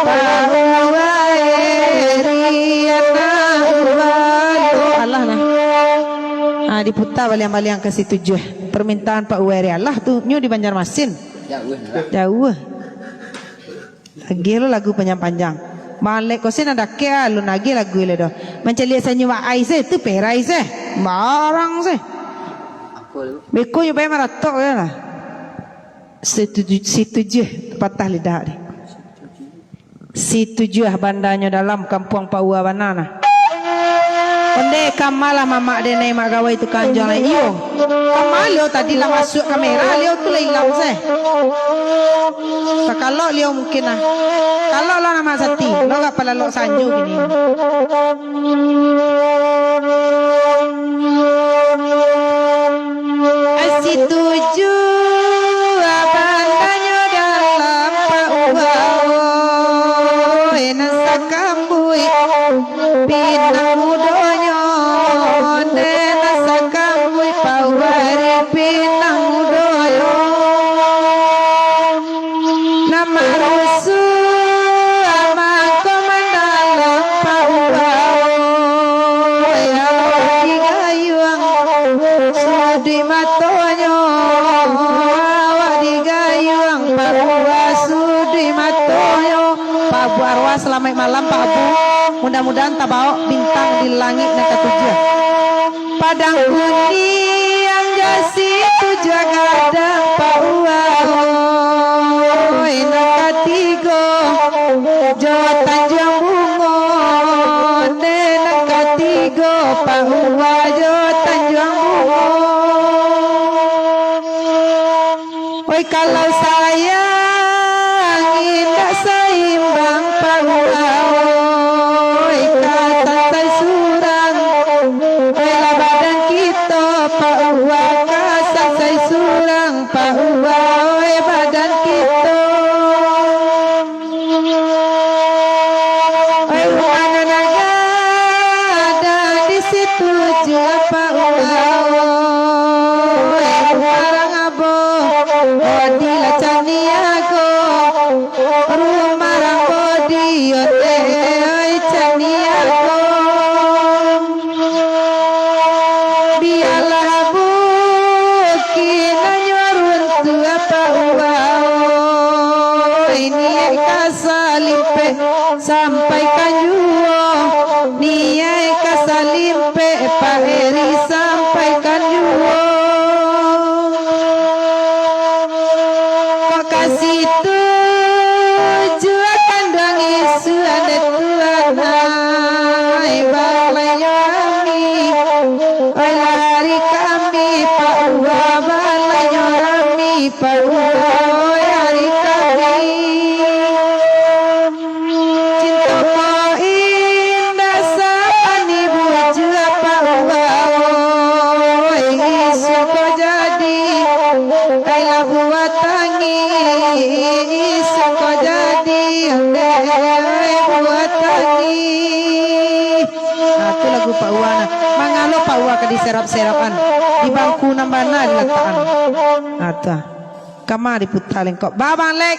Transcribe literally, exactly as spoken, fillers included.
Pak Uwai ri anak Uwa lo. Alah nah. Ah, diputa baliang-baliang ka situjuah. Permintaan Pak Uwai ri alah tu nyo di Banjarmasin. Jauah nah. Jauah. Agiah lo lagu panjang-panjang. Malek ko se nan dakek ah, alun agiah lagu le doh. Mancaliak sanyo waai se, tu perai se. Barang se. Beko nyo bae maratok yo lah. Situju-, situjuah patah lidah deh. Situjuah bandanyo dalam kampuang Pak Uwa bana nah. Onde kama lah mamak denai mak gawai tukang anjuang lai. Iyo. Kama liau tadi lah masuak kamera, liau tu lah ilang se. Takalok liau mungkin nah. Kalok lah nama sati. Lo gak palalok sanyo kini. Situjuah bandanyo dalam Pak Uwa, oi, nan sakambuik pinang mudonyo, oi, nan sakambuik Pak Uwa ri pinang mudonyo. Nan marusuah mangko mandalam Pak Uwa, oi, awak digayuang suduik matonyo, awak digayuang Pak Uwa suduik matonyo. Pak Abu Arwah, salamaik malam Pak Abu. Mudah-mudahan tabaok bintang di langik nan katujuah. Padang Kuniang jo situjuah gadang Pak Uwa, oi, nan katigo jo Tanjuang Bungo, neh, nan katigo Pak Uwa jo Tanjuang Bungo. Oi, kalau sayang indak saimbang, Pak Uwa, oi, ka sansai surang. Oi, lah badan kito, Pak Uwa, ka sansai surang, Pak Uwa, oi, badan kito. Oi, rumah nan gadang di situjuah, Pak Uwa, oi, rumah rang Abo Odi lah caniago, rumah rang Odi ondeh, oi, caniago. Bialah bukik nan nyo runtuah, Pak Uwa, oi, niaik ka salimpek sampaikan juo, niaik ka salimpek Pak Eri sampaikan juo. Kok ka situjuah kanduang isuak dek Tuan ai, balainyo rami, oi, lah ari Kamih, Pak Uwa, balainyo rami, Pak Uwa, oi, ari Kamih. Cinto ko indak sapani bujuah, Pak Uwa, oi, isuak ko jadi, ai lah buah tangih, isuak ko jadi, ondeh, ai buah tangih. Nah, tu lagu Pak Uwa nah. Mangalo Pak Uwa ka diserap-serapan, di bangku nan bana dilatakan. Nah, tu ah. Kama diputa lengkok. Babang Lek.